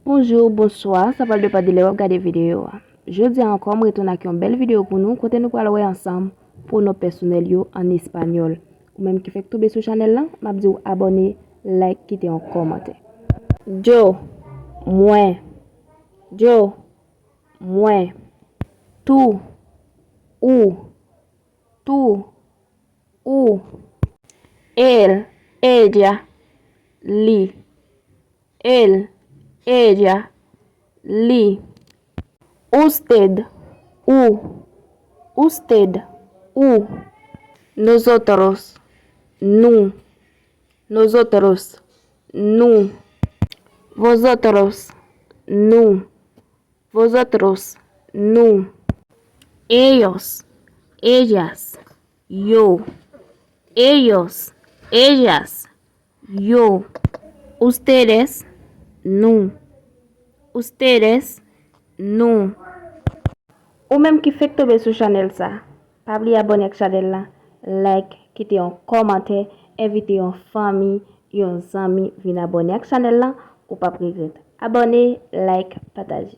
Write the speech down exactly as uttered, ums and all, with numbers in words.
Bonjou, bonswa, sa pral depann de lè w ap gade videyo a. Jodi a ankò, m retounen ak yon bèl videyo pou nou, kote nou pral wè ansanm pwonon pèsonèl yo an espanyòl. Ou menm ki fèk tonbe sou chanèl lan, m ap di w abòne, like, kite yon kòmantè. Yo, mwen. Yo, mwen. Tú, u, tú, u. Él, ella, li. Él, ella, li. Usted, u. Usted, u. Nosotros, nu. Nosotros, nu. Vosotros, nu. Vosotros, nu. Ellos, ellas, yo. Ellos, ellas, yo. Ustedes, nu. Ustedes, nu. Ou menm ki fèk tonbe sou chanèl sa, pa bliye abòne ak chanèl la, like, kite yon kòmantè, envite yon fanmi, yon zanmi vin abòne ak chanèl la, ou p ap regrèt. Abòne, like, pataje.